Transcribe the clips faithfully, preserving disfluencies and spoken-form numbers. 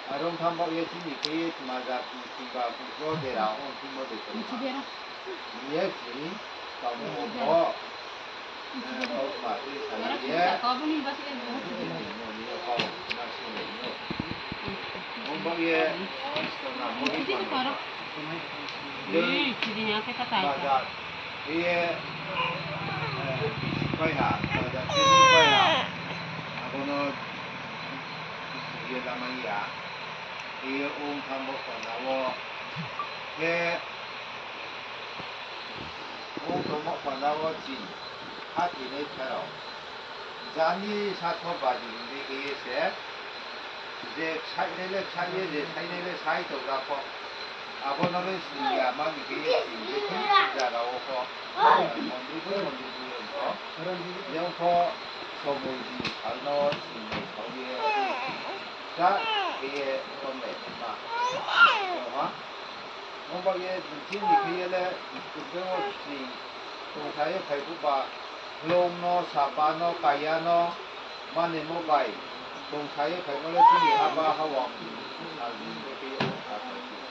Are ong tham baoh ye chini khe ye tma jat ni chimba bukro dera ong thimo de tong ha. Ye chini tamo bo, eh, kau tma tui sana ye. Chini tini mo ni yo kau na sing le yo. Ong baoh ye, Isor na mo ni tma. Dei, tma jat khe ye, eh, bisi pai ha, tma jat khe bisi pai ha. Abo no bisi ye lamai ya. Khe ye ong tham bo panda wo. Khe ong tongmo panda wo chini khathoinai bsa rao. Jani satho badi hing di khe ye se, je ksainai le ksai ye, je sainai le sai tong ra pho. Abo no le sini ya ma ni khe ye sini ye thing zaga wo pho. Mondri boi, mondri boi ong pho. Yang pho, somoi di sal no sini thao ye. Sa khe ye ong le ma. Ong ha. Ong baoh ye, chini khe ye le, tongthai wo sini, tongthai ye phai phuh ba, hloung no, sapa no, kaya no, manimo bai, tongthai ye phaimo le chini haba hawang, sal ni khe ye ong sa phai phuh.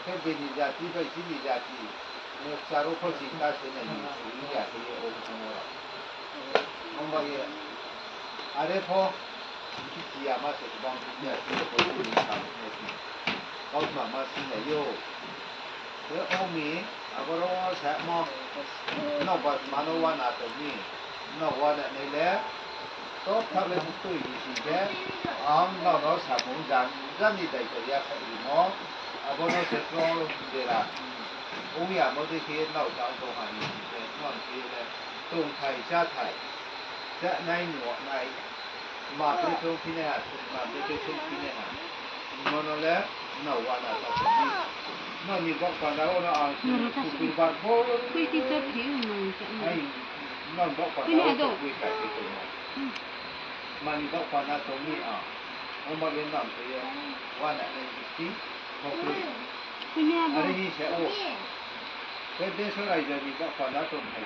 Khe bini jati bai chini jati, no kchar wo pho chingka se nai ni, ya khe ye ong thanng wo. Ong baoh ye, are pho, bisi ya ma se kbang bisi ya khe ye pho chini sa nai ni. Kautma ma sinai yo. Khe ong mi, aboro wo samo, nrao ba tma no uana tong mi, nrao uana nai le, totha le buktui ni sing khe, ang nrao no samung jang, jang ni daito ya khaih rimo, abo no se kro dera, ong ya mo dei khe nrao tang tong ha ni sing khe, nrao khe le, tongthai, cháthai, chánai, nuhnai, ma bre khe ongphinai ha, ma bre khe souhphinai ha. Mo no le, nrao uana ta tong mi. Nrao ni baoh panda wo no ang se, kukur bar pho. Ai, nrao ni baoh panda wo tong poi ka khe tong no. Ma ni baoh panda tong mi a. Ong ba le nrao khe ye, uana nai bisti, kho kroi. Are hing se o. Khe deso raijo ni baoh panda tongthai.